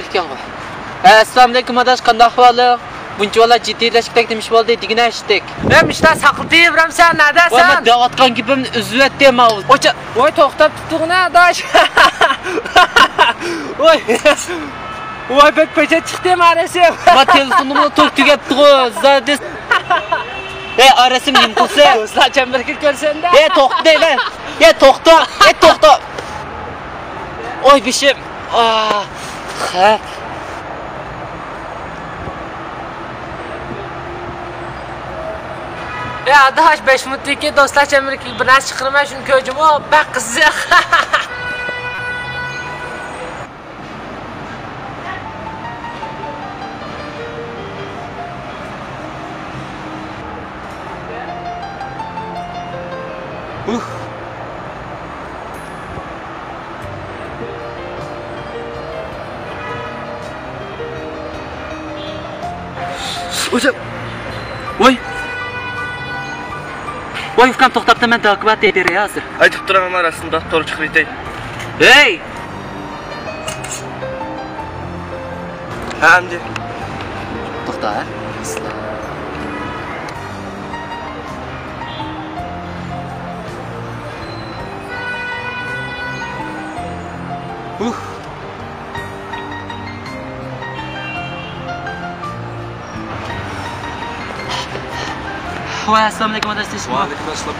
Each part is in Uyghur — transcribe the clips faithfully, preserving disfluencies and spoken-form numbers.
ئىكەنغۇ. ھە، ئەسسالامۇئەلەيكۇم ئاداش، قانداق ئەھۋالىڭ؟ بۇنچە ۋالا جىددىيلەشكۈدەك نېمە ئىش بولدى دېگىنە ئىشتىك. ھە، مۇشتا ساقلىتىۋېرەمسەن، نەدەسەن؟ ۋاي، مەن دەۋاتقان گېپىمنى ئۈزۈۋەتتى ماۋۇ. ئوچا، ۋاي، توختاپ تۇتتۇڭنا ئاداش. ۋاي. ۋاي، بەك پەجەت چىقتى مارەسىم. ما تېلېفونۇممۇ توك تۈگەپتىغۇ، زادى. ھەي، ئارەسىم نېمە قىلسا؟ دوستلار چەمبىرىكى كۆرسەمدە. ھەي، توختا دەيمەن. ھەي، توختا. ھەي، توختا. ئوي، بېشىم. ئاھ، خەپ. ھەي، ئاداش، بەش مىنۇتتىن كېيىن دوستلار چەمبىرىكىگە بىر نەرسە چىقىرىمەن، شۇنى كۆرجىمۇ، بەك قىزىق. ئۇكام. ۋاي. ۋاي، ئۇكام، توختاپتۇ، مەن داكىۋا تېتىرى ھازىر. ئېيتىپ تۇرۇڭ، مانا راستىندا تور چىقىرىۋېتەي. ھەي! ھە، ئەمدى. توختا، ھە؟ ئۇھ. ۋاي، ئەسسالامۇئەلەيكۇم ئاداش، تىنچلىقمۇ؟ ۋەئەلەيكۇم ئەسسالام.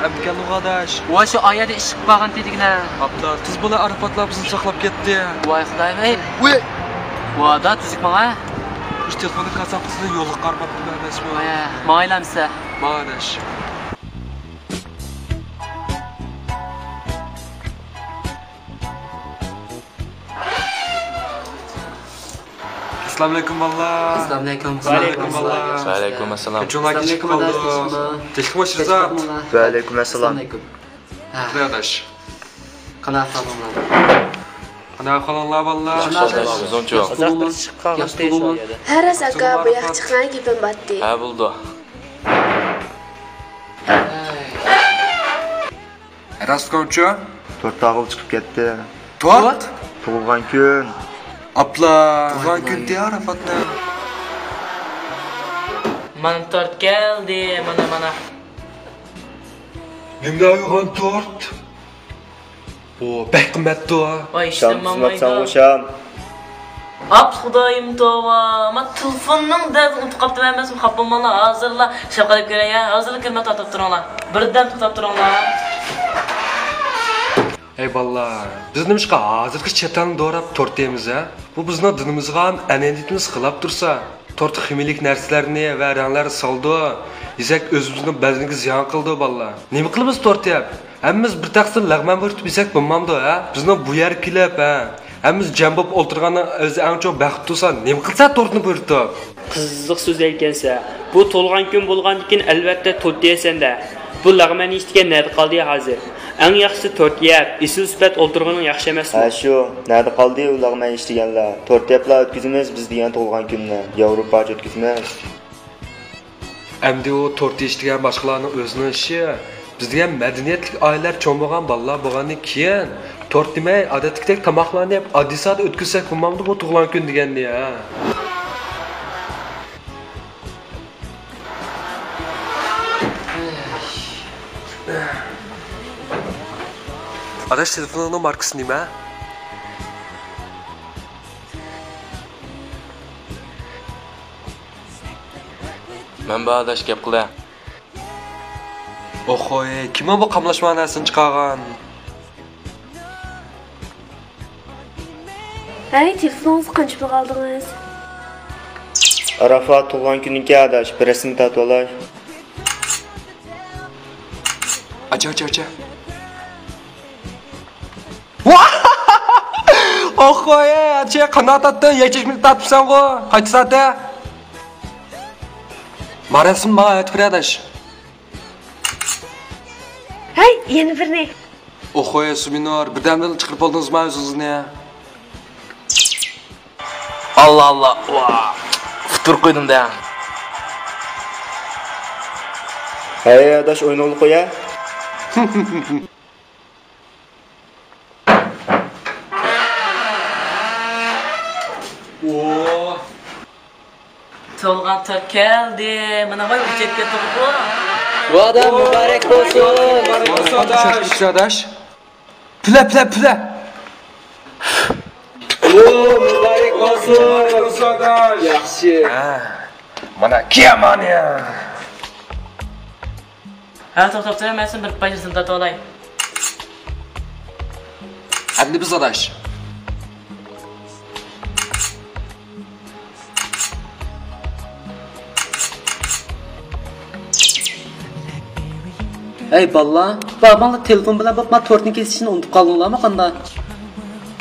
ئەمدى كەلدىڭغۇ ئاداش. ۋاي، شۇ ئايەردە ئىششىق بارغانتى دېگىنە. ئاپتا، تېز بولا، ئاراپاتلار بىزنى ساقلاپ كەتتى. ۋاي خۇدايىم، ئەي. ۋۇي. ۋادا، تۈزۈك ماڭا. مۇشۇ تېلېفوننى كاساپ قىلسىلا يوللۇق قارىماپتىمەن ئەمەسمۇ. ۋاي، ماڭايلامسە. ماڭ ئاداش. ئەسسالامۇئەلەيكۇم بالىلار. ئەسسالامۇئەلەيكۇم. ئەسسالامۇئەلەيكۇم بالىلار. ۋەئەلەيكۇم ئەسسالام. كۆچۈڭلار كېچىكىپ قالدۇق. تىنچلىقمۇ شىرزات؟ ۋەئەلەيكۇم ئەسسالام. ئەسسالامۇئەلەيكۇم. ھە. قۇدايداش. قانداق ئەھۋالىڭلار؟ قانداق ئەھۋالىڭلار بالىلار؟ ياخشى، ياخشى. ياخشى. ھەرەس ئاكا، بۇ ياققا چىقىڭ، گېپىم باتتى. ھە، بولىدۇ. راستكەنچۇ؟ تورت ئالغىلى چىقىپ كەتتى. تورت؟ تۇغۇلغان كۈن. ئاپلا، تۇغۇلغان كۈن دېيە ئاراپاتنىڭ. مانا تورت كەلدى، مانا، مانا. نېمىلا يوغان تورت؟ ئۇ بەك قىممەتتۇ. ۋاي، شام ئىشلەنمەيدۇ. خىزمەتسەنغۇ، شام. ئاپ خۇدايىم توۋا، ما تېلېفوننىڭ دەردىنى ئۇنتۇپ قاپتىمەن ئەمەسمۇ، خاپا بولماڭلار، ھازىرلا ئىشلەپ قېلىپ كېلەي ھە، ھازىرلا كىرىمەن، توختاپ تۇرۇڭلار، بىردەم توختاپ تۇرۇڭلار. ھەي بالىلار، بىز نېمىشقا ھازىرقى چەت ئەلنى دوراپ تورت يەيمىز ھە؟ بۇ بىزنىڭ دىنىمىزغا ھەم ئەنئەنىيىتىمىزگە خىلاپ تۇرسا. تورتتا خىمىيىلىك نەرسىلەرنى ۋە رەڭلەرنى سالىدۇ، يېسەك ئۆزىمىزنىڭ بەدىنىگە زىيان قىلىدۇ بالىلار. نېمە قىلىمىز تورت يەپ؟ ھەممىمىز بىر تەخسە لەغمەن بۇيرۇتۇپ يېسەك بولمامدۇ، ھە؟ بىزنىڭ بۇ يەرگە كېلىپ، ھە؟ ھەممىمىز جەم بولۇپ ئولتۇرغاننىڭ ئۆزى ئەڭ چوڭ بەخت تۇرسا، نېمە قىلسا تورتنى بۇيرۇتۇپ؟ قىزىق سۆزلەيدىكەنسە. بۇ تۇغۇلغان كۈن بولغاندىكىن، ئەلۋەتتە، تورت يەيسەن-دە. بۇ لەغمەن يېيىش دېگەن نەدە قالدى ھازىر؟ ئەڭ ياخشىسى تورت يەپ، ئېسىل سۈپەت ئولتۇرغىنىڭ ياخشى ئەمەسمۇ؟ ھە، شۇ. نەدە قالدى ئۇ لەغمەن يېيىش دېگەنلەر؟ تورت يەپلا ئۆتكۈزىمىز بىز دېگەن تۇغۇلغان كۈننى. ياۋروپاچە ئۆتكۈزىمىز. ئەمدى ئۇ تورت يېيىش دېگەن باشقىلارنىڭ ئۆزىنىڭ ئىشى. بىز دېگەن مەدەنىيەتلىك ئائىلىلەر چوڭ بولغان بالىلار بولغاندىن كېيىن، تورت يېمەي، ئادەتتىكىدەك تاماقلارنى يەپ، ئاددىي ساددا ئۆتكۈزسەك بولمامدۇ بۇ تۇغۇلغان كۈن دېگەننى، ھە؟ ئاداش، تېلېفونۇڭنىڭ ماركىسى نېمە؟ مەن بار ئاداش، گەپ قىلە. ئوخۇي، كىمۇ بۇ قاملاشما نەرسىنى چىقارغان؟ ھەي، تېلېفونىڭىزنى قانچە پۇلغا ئالدىڭىز؟ ئاراپات تۇغۇلغان كۈنىكى ئاداش، بىر رەسىمگە تارتىۋالاي. ئاچا، ئاچا، ئاچا. ئوخۇي، ئاچا، قانداق تارتتىڭ؟ يەكچەشمىدە تارتىپسەنغۇ. قايسى سائەتتە؟ ما رەسىم ماڭا ئەتىپ بېرە ئاداش. ھەي، يەنە بىرنى. ئوخۇي، سۇمىنۇر، بىردەمدىلا چىقىرىپ بولدىڭىزما ئۆزىڭىزنى؟ ئاللا، ئاللا، ۋا، ئۇتتۇرۇپ قويدۇم-دە. ھەي، ئاداش، ئوينىغىلى قويە. تا كەلدى. مانا ۋاي، ئۇچۇپ كەتتىغۇ. ۋادا، مۇبارەك بولسۇن. مۇبارەك بولسۇن، ئاداش. پۈلە، پۈلە، پۈلە. ئۇ، مۇبارەك بولسۇن. مۇبارەك بولسۇن، ئاداش. ياخشى. ھە، مانا كىيەمەن يا. ھە، توختاپ تۇرۇڭ، مەن سىزنى بىر پاچە رەسىم تارتىۋالاي. ئەمدى بىز ئاداش. ھەي بالىلار، بارماڭلار تېلېفون بىلەن بولۇپ، ما تورتنى كېسىشنى ئۇنتۇپ قالدىڭلارمۇ قانداق؟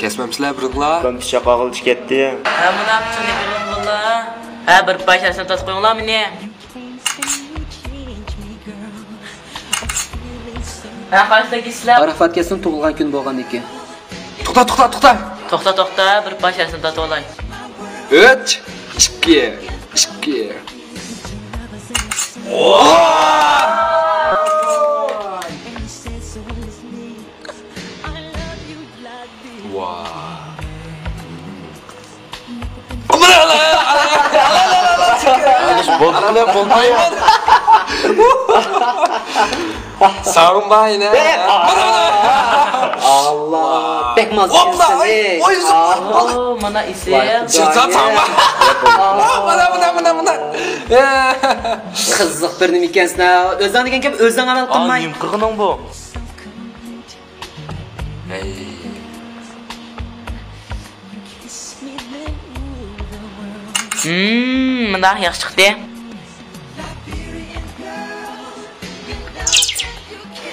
كەسمەمسىلەر بىرىڭلار؟ كومپيۇتېر چاقاغىلى كەتتى. ھە، مانا پىچىقنى بېرىڭ بالىلار. ھە، بىر پاچە رەسىم تارتىپ قويۇڭلار مېنى. ھە، قايسىلار كېسىلەر؟ ئاراپات كەسنىڭ تۇغۇلغان كۈنى بولغاندىكىن. توختا، توختا، توختا! توختا، توختا، بىر پاچە رەسىم تارتىۋالاي. ئۈچ، ئىككى، ئىككى. ۋاي! بولدى، بولدى، بولدى. ساڭماينە. ئاللا، بەك ماز ئىكەنسەن، ئەي. ئوي، ئوي، ئوي. ئاھ. ئوو، مانا ئېسىل. ۋاي، خۇدايىم. مانا، مانا، مانا، مانا. قىزىق بىر نېمە ئىكەنسەن ھە. ئۆزۈڭ دېگەن گەپ، ئۆزۈڭ ئەمەل قىلماي. نېمە قىلغىنىڭ بۇ؟ ھەي. ھىم، مۇنداق ياخشى چىقتى.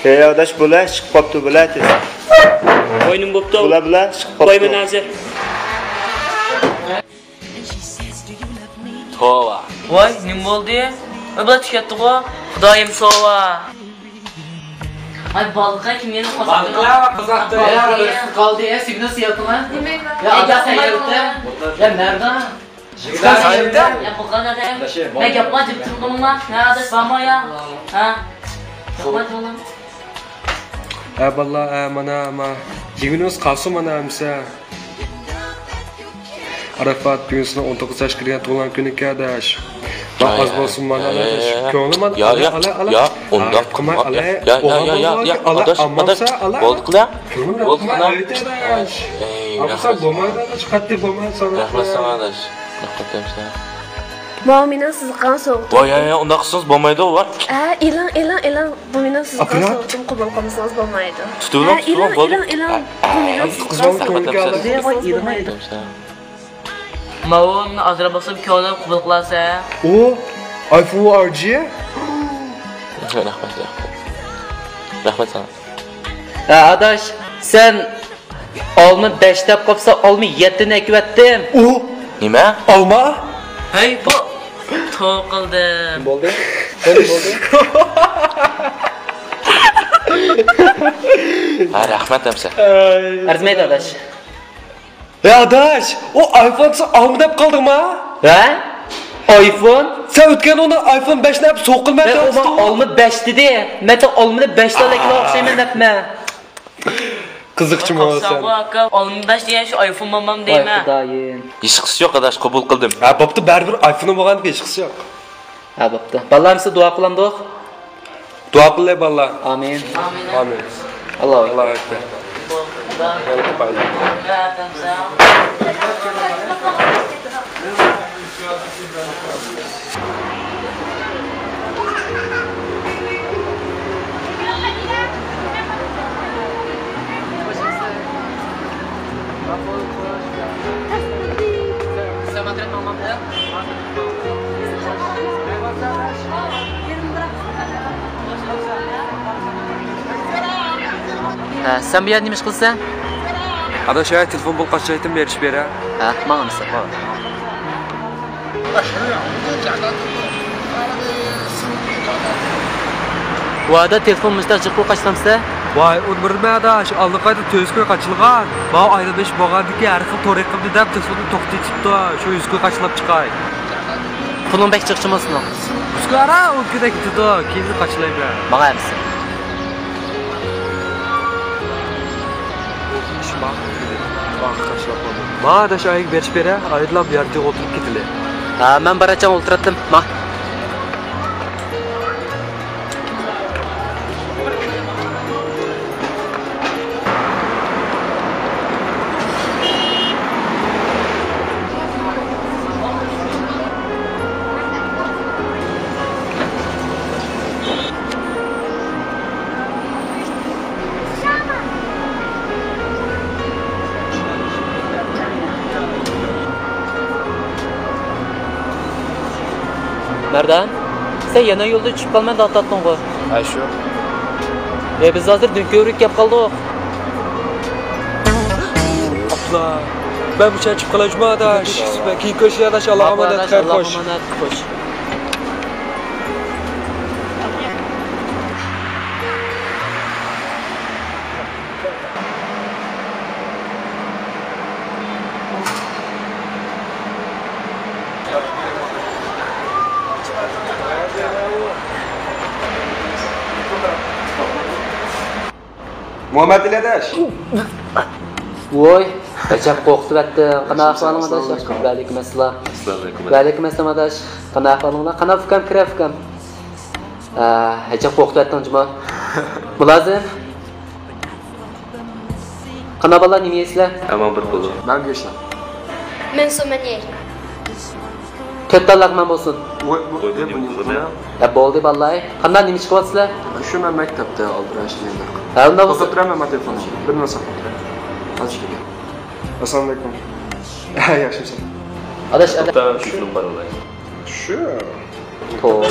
ھەي ئاداش، بۇلە چىقىپ قاپتۇ، بۇلە تېز. ۋاي، نېمە بوپتۇ؟ بۇلە، بۇلە چىقىپ قاپتۇ. ۋاي، مەن ھازىر. توۋا. ۋاي، نېمە بولدى؟ ئەي، بۇلار چىقىپ كەتتىغۇ. خۇدايىم، توۋا. ئاي، بالىقى كىم يەنە قوزغاتتى؟ بالىقلار قوزغاتتى. يا، قالدى، يا، سىبنى سىياتىڭا. نېمە؟ يا، ئادا سەييارتە. يا، نەردە؟ يا، بۇ قانداق؟ يا، مەن گەپمۇ جىپ تۇرغىنىڭما؟ يا، ئاداش بارما يا؟ ھە؟ گەپمۇ جىپ. ھە، بالىلار، ھە، مانا، ما، يېگىنىمىز قالسۇن، مانا، ئەمسە. ئاراپات، بۈگۈن سېنىڭ ئون توققۇز ياشقا كىرگەن تۇغۇلغان كۈنۈڭكەن، ئاداش. ما، ئاز بولسۇن، مانا، ئاداش. كۆڭلۈم، مانا، يا، ئالا، يا، ئالا، ئالا. يا، ئونداق قىلما، ئالا. يا، يا، ئوغلان يا، بولغان يا، كېيىن، ئالا، ئاداش، ئاممامسا، ئاداش، ئالا. بولدى، قىلە. كۆڭلۈم، بولدى، قىلما، قىلە. ئاداش. ئەي، ئاممىسا، رەھمەت. بولمايدۇ، ئاداش، قەتئىي بولمايدۇ، ساڭا. رەھمەت ساڭا، ئاداش. رەھمەت، ئاداش. ماۋۇ مېنىڭ سىزگە قىلغان سوۋغىتىم. ۋاي، ھە، ھە، ئۇنداق قىلسىڭىز بولمايدۇ، ۋاي. ھە، ئېلىڭ، ئېلىڭ، ئېلىڭ. بۇ مېنىڭ سىزگە قىلغان سوۋغىتىم، قوبۇل قىلمىسىڭىز بولمايدۇ. تۇتۇۋېلىڭ، ھە، تۇتۇۋېلىڭ، ئېلىڭ، بولدى. ئېلىڭ. بۇ مېنىڭ سىزگە قىلغان سوۋغىتىم. ۋاي، ئېلىڭ، ئېلىڭ. ماۋۇ مېنىڭ ئازراق بولسىمۇ كۆڭلۈم قوبۇل قىلارسەن. ئۇ، ئايفون ئار جى؟ رەھمەت، رەھمەت. رەھمەت ساڭا. ھە، ئاداش، سەن ئالما بەش دەپ قاپسەن، ئالما يەتتىنى ئەكىۋەتتىم. ئۇ. نېمە؟ ئالما؟ ھەي، بۇ. توۋا قىلدىم. بولدى. بولدى، بولدى. ھە، رەھمەت ئەمسە. ئەرزىمەيدۇ، ئاداش. ھە، ئاداش، ئۇ ئايفونسىز ئالما دەپ قالدىڭما؟ ھە؟ ئايفون؟ سەن ئۆتكەن ئۇنى ئايفون بەشنى ئەپ سوقۇلمەن دەپ. ئالما بەش دېدى. مەن ئالمىنى بەش دەپ ئوخشايمەن دەپمەن. قىزىقچىمۇ سەن؟ ئاكا، ئالما بەش دېگەن شۇ ئايفون مامام دەيمەن. ۋاي خۇدايىم. ھېچقىسى يوق، ئاداش، قوبۇل قىلدىم. ھە، بوپتۇ، بەرىبىر ئايفونۇم بولغاندىكىن ھېچقىسى يوق. ھە، بوپتۇ. بالىلار، ھەممىسى دۇئا قىلامدۇق؟ دۇئا قىلىڭ، بالىلار. ئامىن. ئامىن. ئاللاھۇ ئەكبەر. ئاللاھۇ ئەكبەر. ھە، سەن بۇ يەردە نېمە ئىش قىلىسەن؟ ئاداش، ھە، تېلېفون بولۇپ قاچايتىم، بېرىش بېرە. ھە، ماڭا ئەمسە. ماڭا. ۋادا، تېلېفون مۇشتاق جىق قىلىپ قاچىلامسە؟ ۋاي، ئۇنى بىلمەن ئاداش، ئاللىقاچان تۆت يۈز كوي قاچىلىغان. ماۋۇ ئايرىلىش بولغاندىكىن ھەر خىل تور ئېقىمدا دەپ تېلېفوننى توختىتىپتۇ. شۇ يۈز كوي قاچىلاپ چىقاي. پۇلۇڭ بەك جىقچىمۇ سېنىڭ؟ يۈز كوي ئارا ئون كۈندەك كېتىدۇ، كېيىن قاچىلايمەن. ماڭا ئەمسە. ماڭا ئاداش ئايىگە بېرىش بېرە، ئايدىلا بۇ يەردە ئولتۇرۇپ كېتىلى. ھە، مەن بارىچاغ ئولتۇراتتىم، ما. مەردان، سەن يەنە يولدا چۈشۈپ قالماي داڭ تارتتىڭغۇ؟ ھە، شۇ. ئە، بىز ھازىر دۆڭكۆۋرۈككە كەپ قالدۇق. ئاپلا، مەن بۇ چۈشۈپ قالاي جۇما ئاداش. كېيىن كۆرۈشەيلى ئاداش، ئاللاغا ئامانەت، خەير خوش. ئامانەت، خوش. مۇھەممەت ئەلى ئاداش. ۋوي، ئەجەب قورقۇتۇۋەتتىڭ. قانداق ئەھۋالىڭ ئاداش؟ ئەسسالامۇئەلەيكۇم. ۋەئەلەيكۇم ئەسسالام. ئەسسالامۇئەلەيكۇم. ۋەئەلەيكۇم ئەسسالام ئاداش. قانداق ئەھۋالىڭلار؟ قانداق ئۇكام، كىرە ئۇكام. ئە، ئەجەب قورقۇتۇۋەتتىڭ جۇما. مۇلازىم. قانداق بالىلار، نېمە يەيسىلەر؟ ئەمما بىر پۇل. مەن گۆشنى. مەن سومەن يەي. تۆت تاللىق مەن بولسۇن. ۋوي، ۋوي، ۋوي، ۋوي. يا، بولدى بالىلار. قانداق، نېمە ئىش قىلىۋاتىسىلەر؟ شۇ، مەن مەكتەپتە ئالدىراش نېمە. ھە، ئۇنداق بولسا. توختاپ تۇرۇڭ، مەن تېلېفون. بىر نەرسە قىلىپ تۇرۇڭ. ھازىر كېلىمەن. ئەسسالامۇئەلەيكۇم. ياخشىمۇسەن؟ ئاداش، ئاداش. توختا، شۇ. شۇ. توۋا.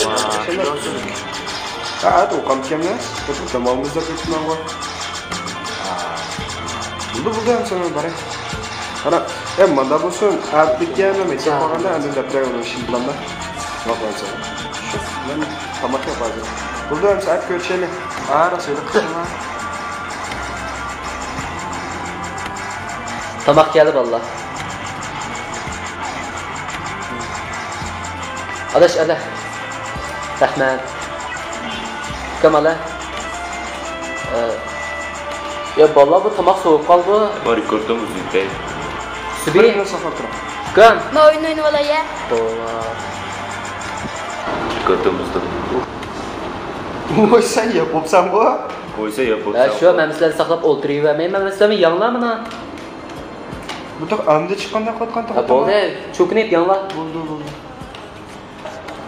ھە، ئوقۇمتىكەنمەن. ئوتۇرۇپ دەم ئالىمىز دەپ ئۆتتۈمەنغۇ. بولدى، بولدى، ئەمسە مەن باراي. قارا، ئە، ماندا بولسۇن. ئەتىكەن مەن مەكتەپ قالغاندا ئاندىن دەپتەر ئالىمەن، شىم بولامدا. شۇ، مەن تاماق يەپ ھازىر. بولدى، ئەمسە ئەتە كۆرۈشەيلى. ھە، راست ئۆيدە قىلىشىڭلار. تاماق كەلدى بالىلار. ئاداش، ئاداش. رەھمەت. ئۇكام، ئالا. ئە، يا بالىلار، بۇ تاماق سوۋۇپ قالدى. بار، كۆردۈم، ئۈزۈكەي. سۈبى. بىر ساقلاپ تۇرۇڭ. ئۇكام. مەن ئويۇن ئوينىۋالاي يا. توۋا. كۆردۈم، ئۈزدۈم. ۋوي، سەن ياپوپسەنغۇ؟ ۋوي، سەن ياپوپسەن. ھە، شۇ، مەن سىلەرنى ساقلاپ ئولتۇرۇۋەرمەيمەن، مەن سىلەرنى ياڭلا مانا. بۇ تاق ئەمدى چىققاندەك قىلىۋاتقان تاق. ھە، بولدى، چوكۇنۇپ ياڭلا. بولدى، بولدى.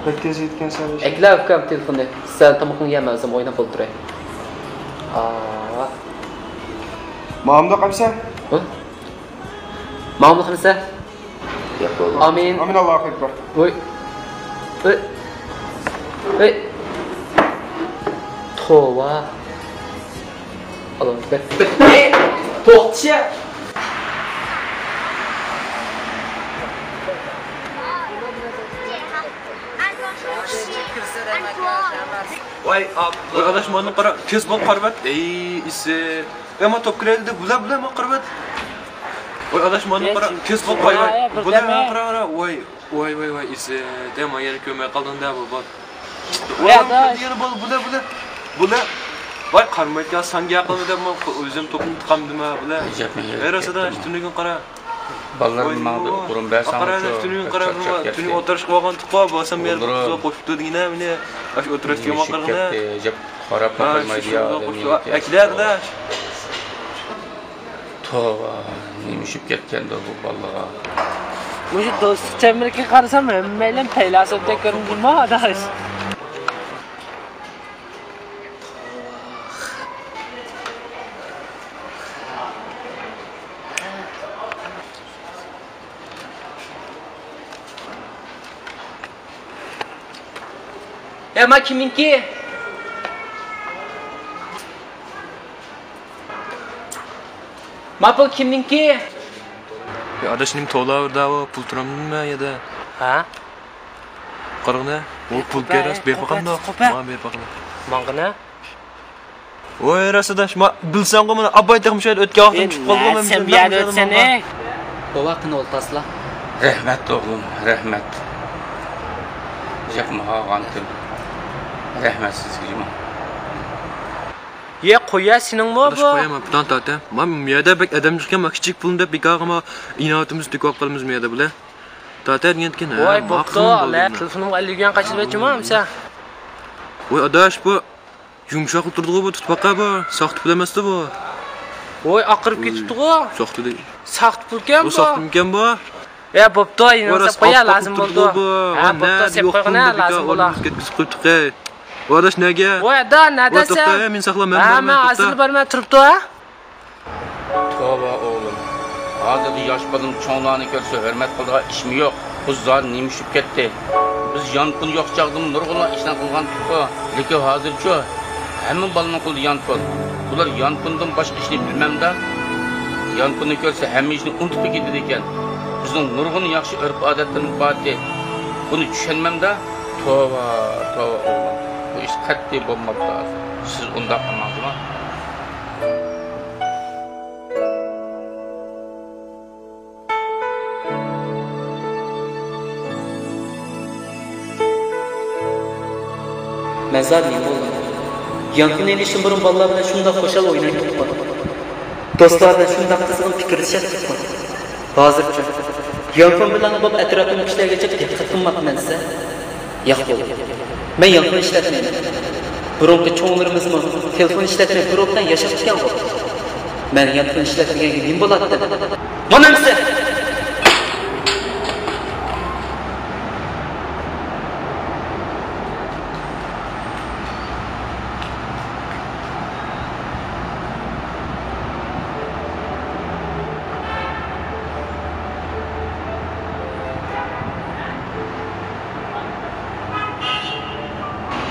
بەك تېز يېتىكەنسەن. ئەكلە ئۇكام تېلېفوننى. سەن تامىقىڭنى يە، مەن ئۆزۈم ئويناپ ئولتۇراي. ئا. ماڭامدۇ قامسەن؟ ھە؟ ماڭامدۇ قامسەن؟ ئامىن. ئامىن، ئاللاھۇ ئەكبەر. ۋوي. ۋوي. ۋوي. توۋا. ئاللاھۇ ئەكبەر. ۋوي. توختىشە. ۋاي، ئاپ-، ۋاي، ئاداش، مانا قارا، تېز بول، قارىۋەت. ئەي، ئىسىت. ئەمما توپ كىرەيلى، بۇلا، بۇلا، ما قارىۋەت. ۋاي، ئاداش، مانا قارا، تېز بول، قارىۋەت. بۇلا، ما قارا، قارا، ۋاي. ۋاي، ۋاي، ۋاي، ئىسىت. ئەمما يەنە كۆرمەي قالدىڭ-دە، بۇ، بۇ. ۋاي، ئاداش. يەنە بۇلا، بۇلا، بۇلا. بۇلا. ۋاي، قارىمايدىكەن، ساڭا گەپ قىلما دەپ، مەن ئۆزۈم توپنى تۇتقانىدىم، بۇلا. ئەي، راست، ئاداش، تۈنۈگۈن قارا. بالىلار ماڭدى، ئۇقۇرۇم بەرسەڭچۇ. تۈنۈگۈن قارا، تۈنۈگۈن ئولتۇرۇشقا بارغان تۇققا، بولسام يەر قوشۇپتۇ دېگىنە مېنى. ئاشۇ ئولتۇرۇشقا ماڭغىنىنى. قاراپ قويمايدۇ يا، ئادەم نىيىتى. توۋا، نېمە ئىشىپ كەتكەندۇ بۇ بالىغا؟ مۇشۇ دوستلۇق چەمبىرىكىگە قارىسام، ھەممەيلەن پەيلاسوپتەك كۆرۈندىمۇ، ئاداش؟ ئە، ما كىمنىڭكى؟ ما پۇل كىمنىڭكى؟ يا ئاداش، نېمە توۋلاۋېرىدىغۇ، پۇل تۇرامدىمۇ يەردە؟ ھە؟ قارىغىنە، ئۇ پۇل كېرەس، بېرىپ باقامدۇ؟ ماڭا بېرىپ باقىمەن. ماڭغىنە؟ ۋوي، راست ئاداش، ما، بىلسەڭغۇ، مانا ئاباي تېخىمۇ شۇ يەردە ئۆتكەن ۋاقتىم چۈشۈپ قالدىغۇ، مەن سەن بۇ يەردە ئۆتسەنە. بوۋا، قېنى ئولتۇرسىلا. رەھمەت ئوغلۇم، رەھمەت. ياقمىغان كۈن. رەھمەت سىزگە جۇمۇ. يە، قويە، سېنىڭمۇ بۇ؟ قويە، مەن پۇتان تارتە. ما، مۇ يەردە بەك ئادەم جىقكەن، ما كىچىك پۇلنى دەپ بىكارغا ما ئىناۋىتىمىزنى تۆكۈپ قالىمىز مۇ يەردە بىلە. تاتەر دېگەنكەن، ھە، ۋاي، بوپتۇ، تېلېفونۇمغا ئەللىك يۈەن قاچىلىۋەتچىمۇ ئەمسە؟ ۋاي ئاداش، بۇ يۇمشاق تۇرىدىغۇ، بۇ تۇتۇپ باقە، بۇ ساختا پۇل ئەمەستە بۇ. ۋاي، ئاقىرىپ كېتىپتىغۇ. ساختا دەي. ساختا پۇلكەن بۇ. بۇ ساختىمىكەن بۇ؟ ھە، بوپتۇ، يېنىڭ سېپ قويە، لازىم بولىدۇ. ھە، بوپتۇ، سېپ قويغىنە، لازىم بولا. كەتكۈزۈپ قويۇپتۇق، ھەي. ۋاي ئاداش، نەگە؟ ۋاي ئادا، نەدەسەن؟ ۋاي توختا، ھە، مېنى ساقلا، مەن بارىمەن، توختا. ھە، مەن ھازىرلا بارىمەن، تۇرۇپتۇ، ھە. توۋا ئوغلۇم، ھازىرقى ياش بالىنىڭ چوڭلارنى كۆرسە ھۆرمەت قىلىدىغان ئىشمۇ يوق. بۇ زادى نېمە ئىش بولۇپ كەتتى؟ بىز يانفون يوق چاغدىمۇ نۇرغۇنلىغان ئىشلارنى قىلغانتۇققۇ. لېكىن ھازىرچۇ؟ ھەممە بالىنىڭ قولىدا يانفون. بۇلار يانفوندىن باشقا ئىشنى بىلمەمدۇ؟ يانفوننى كۆرسە ھەممە ئىشنى ئۇنتۇپلا كېتىدىكەن. بىزنىڭ نۇرغۇن ياخشى ئۆرپ-ئادەتلىرىمىز بارتى. بۇنى چۈشەنمەمدۇ؟ توۋا، توۋا ئوغلۇم. بۇ ئىش قەتئىي بولماپتۇ ھازىر. سىز ئۇنداق قىلماڭ جۇمۇ. مەن زادى نېمە بولدۇم؟ يانفون ئېلىشتىن بۇرۇن بالىلار بىلەن شۇنداق خۇشال ئوينايتتۇققۇ. دوستلار بىلەن شۇنداق قىزغىن پىكىرلىشەتتۇققۇ. ھازىرچۇ؟ يانفون بىلەن بولۇپ ئەتراپىمدىكى كىشىلەرگىچە دىققەت قىلماپتىمەن دېسە. ياق بولدى. مەن يانفون ئىشلەتمەيمەن. بۇرۇنقى چوڭلىرىمىزمۇ تېلېفون ئىشلەتمەي بىر ئوبدان ياشاپتىكەنغۇ. مەن يانفون ئىشلەتمىگەنگە نېمە بولاتتى؟ مانا ئەمسە!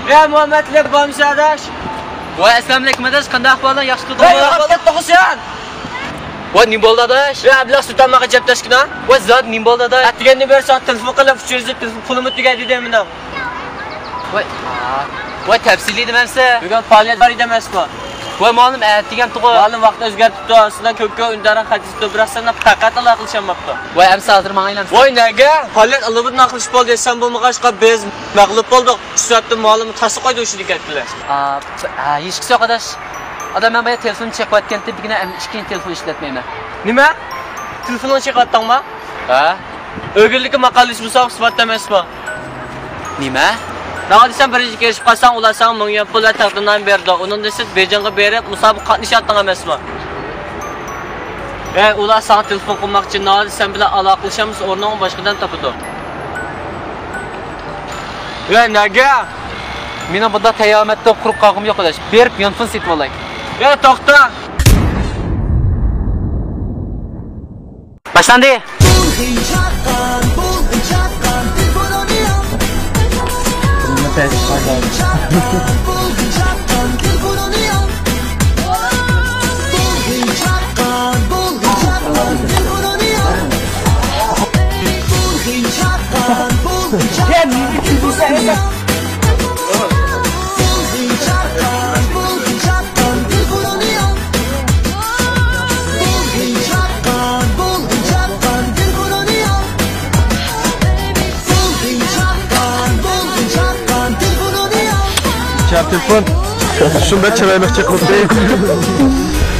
ۋەي مۇھەممەتلىك بامشى ئاداش. ۋەي ئەسسالامۇئەلەيكۇم ئاداش، قانداق ئەھۋالىڭ؟ ياخشى تۇردۇڭمۇ؟ ۋەي يوقاپ كەتتىڭغۇ سەن. ۋەي نېمە بولدى ئاداش؟ ۋەي ئەبلەخ سۇلتان ماڭا جەپ تاشكىنا. ۋەي زادى نېمە بولدى ئاداش؟ ئەتىگەندىن بېرى ساڭا تېلېفون قىلىپ ئۇچۇرۇزۇپ تېلېفون پۇلۇممۇ تۈگەيدى دېدى مېنىڭ. ۋاي، ۋاي تەپسىلىي دېمەمسە. بۈگۈن پائالىيەت بار ئىدى ئەمەسمۇ؟ ۋاي مۇئەللىم ئەتىگەن تۇغۇ. مۇئەللىم ۋاقىت ئۆزگەرتىپتۇ، سىلەر كۆپكۆپ ئۈندىدارنىڭ خەتىسىدە بىراق سەندە پەقەت ئالاقىلىشالماپتۇ. ۋاي ئەمسە ھازىر ماڭايلا. ۋاي نەگە؟ پائالىيەت ئاللىبۇرۇن ئاخىرلىشىپ بولدى، سەن بولمىغاچقا بىز مەغلۇپ بولدۇق. شۇ سەۋەبتىن مۇئەللىم تاسلا قويدى ئۇ ئىشىدىن كەتكىلى. ئا، ھېچقىسى يوق ئاداش. ئادا مەن بايا تېلېفون چېقىۋەتكەنتى، بۈگۈن ئەمدى ئىككىنچى تېلېفون ئىشلەتمەيمەن. نېمە؟ تېلېفونۇڭنى چېقىۋەتتىڭمۇ؟ ھە؟ ئۆگۈنلۈككە ماقالە يېزىش مۇسابىقىسى بار ئەمەسمۇ؟ نېمە؟ ناغا دېسەم بىرىنچى كېلىشىپ قالساڭ ئۇلار ساڭا مىڭ يۈەن پۇل ۋە تەقدىرنامە بېرىدۇ. ئۇنىڭدىن سىرت بېيجىڭغا بېرىپ مۇسابىقىگە قاتنىشاتتىڭ ئەمەسمۇ؟ ھەي ئۇلار ساڭا تېلېفون قىلماقچى، ناغا دېسەم بىلەن ئالاقىلىشالمىسا ئورنۇڭغا باشقا ئادەم تاپىدۇ. ۋە نەگە؟ مېنىڭ بۇنداق تەييارمەتتە قۇرۇق قالغۇم يوق ئاداش. بېرىپ يانفون سېتىۋالاي. ۋە توختا! باشلاندى. چاق تېلېفون. شۇنداق چىرايلىق چېقىلدى.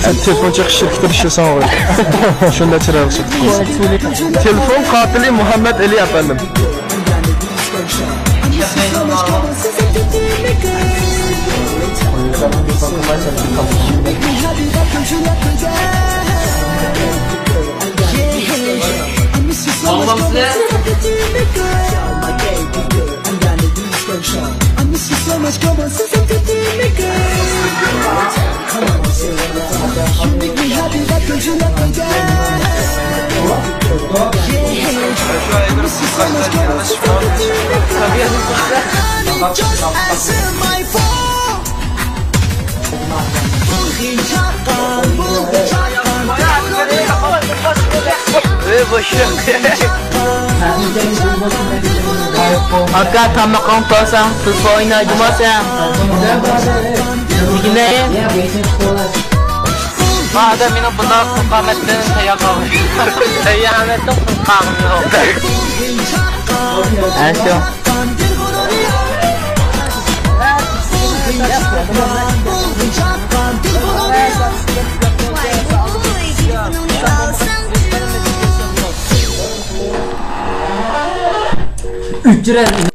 سەن تېلېفون چېقىش شىركىتىدە ئىشلىسەڭ ئوغرى. شۇنداق چىرايلىق چېقىلدى. تېلېفون قاتىلى مۇھەممەد ئەلى ئەپەندىم. ئاكا، تامىقىڭ توساڭ، تېلېفون ئوينايدىما سەن؟ نېمە؟ ھازىر مېنىڭ بۇنداق قىيامەتتىن تەييار قالغىنىم. تەييارمەتتىن قالغىنىم يوق. ھە، شۇ. ھۈجرە